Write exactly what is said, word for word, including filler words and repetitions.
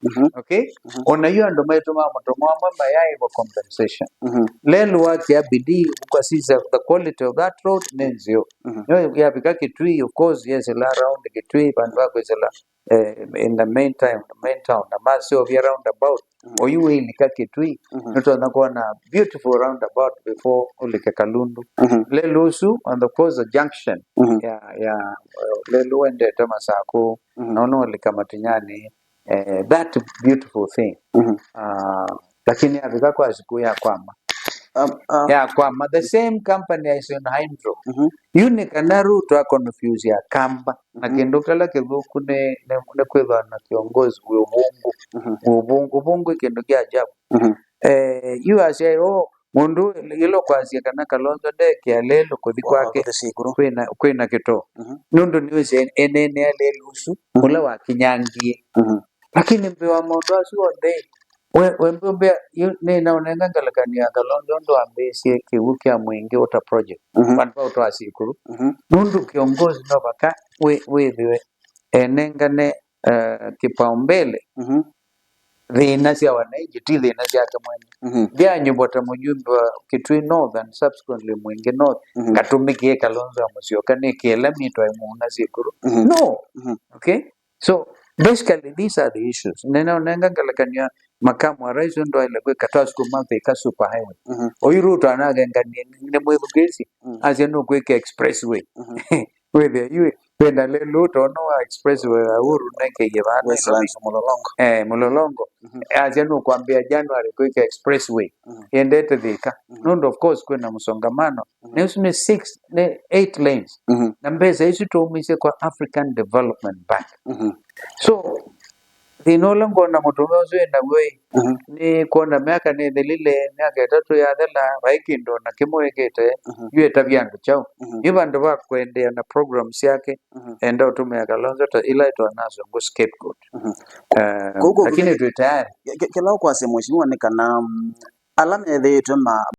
Mhm. Okay? Mhm. Ona yu andũ maitũmaa mũtomo amwe mayaĩwa compensation. Mhm. Lelũ wakĩa bidii, ũkasisya the quality of that road nĩ nzeo. Mhm. Nĩyo yavika Kitui, of course, yesĩla around Kitui, vandũ va kwĩsĩla, eh, in the main time, the main town, na maseũvya roundabout. Mhm. Oyu wĩilika Kitui, mhm, nĩtonya kuona beautiful roundabout before ũlike Kalundu. Mhm. Lelũ ũsu on the Koza junction, mhm, ya, ya, eh, lelũ wendete Masakũ, mhm, na ũnũlika Matinyani, eh, that beautiful thing. Mhm. Ah, lakini yavika kwa siku ya kwama. Um, uh, ya kwama, the same company ya Isono Hydro. Mhm. Yu nĩ kana rĩu twa confuse Akamba. Na, mhm, kĩndũ kĩla kĩthũku nĩ, nĩ, nĩ kwĩthwa na kĩongozi wĩ ũvũngũ. Mhm. Wĩ ũvũngũ, ũvũngũ nĩ kĩndũ kya ajabu. Mhm. Eh, yu asya, "Oh, mũndũ ĩla kwasya kana Kalonzo ndekĩa lelũ kũthi, wa-, kwake kũthi Sikuru, kwĩna, kwĩna kĩtoo." Mhm. Nũndũ nĩwĩsĩ eneenea lelũ ũsu, mhm, ũla wakinyangie. Mhm. Lakini mbee wa maũndũ asu onthe, we, we mbũmbĩa, yu nĩnaũnenga ngelekany'o ya Kalonzo ũndũ wambĩĩsye kĩw'ũ kya Mwingĩ Water Project, mhm, vandũ va ũtwaa Sikuru. Mhm. Nũndũ kĩongozi no vaka wĩ-, wĩthĩwe enengane, eh, kĩpaombele, mhm, thĩna sya wananchi, ti thĩna syake mwene. Mhm. Ndyanyuvwa ta mũjumbe wa Kitui North and subsequently Mwingĩ North, mhm, ngatũmĩkĩe Kalonzo wa Musyoka nĩkĩela mitwae mũuna Sikuru. Mhm. No. Mhm. Okay? So, basically, these are the issues. Nĩnaũnenga ngelekany'o ya makamu wa rais ũndũ waĩle kwĩka, twasukuma Thika super highway. Mhm. Oyu Ruto anagenganie nĩ mwĩthukĩĩsye, mm, asya nũkwĩka expressway. Mhm. Wĩthĩa yu kwenda lelũ ũtono wa expressway ya Uhuru nekeiye vaa Nairobi. Westlands, Mlolongo. Eh, Mlolongo. Mhm. Asya nũkwambĩa January kwĩka expressway. Mhm. Yendete Thika. Mhm. Nũndũ of course kwĩna msongamano. Mhm. Na isu nĩ six, nĩ eight lanes. Mhm. Na mbesa isu tũumisye kwa African Development Bank. Mhm. So, thĩna ũla ngwona mũtũmĩa ũsu wĩ naw'o ĩ, mhm, nĩ kwona myaka nĩthilile, myaka ĩtatũ yathela, vai kĩndũ ona kĩmwe wĩkĩte, mhm, yu ĩtavya andũ kyaũ. Mhm. Yu vandũ va kũendeea na program syake, mhm, enda ũtũmĩa Kalonzo ta ila ĩtwa na asũngũ scapegoat. Mhm. Eh, kũu, kũu, lakini twĩ tayari. Kĩ-, kĩ-, kĩla ũkwasya mheshimiwa nĩ kana, mm, ala methĩĩtwe ma-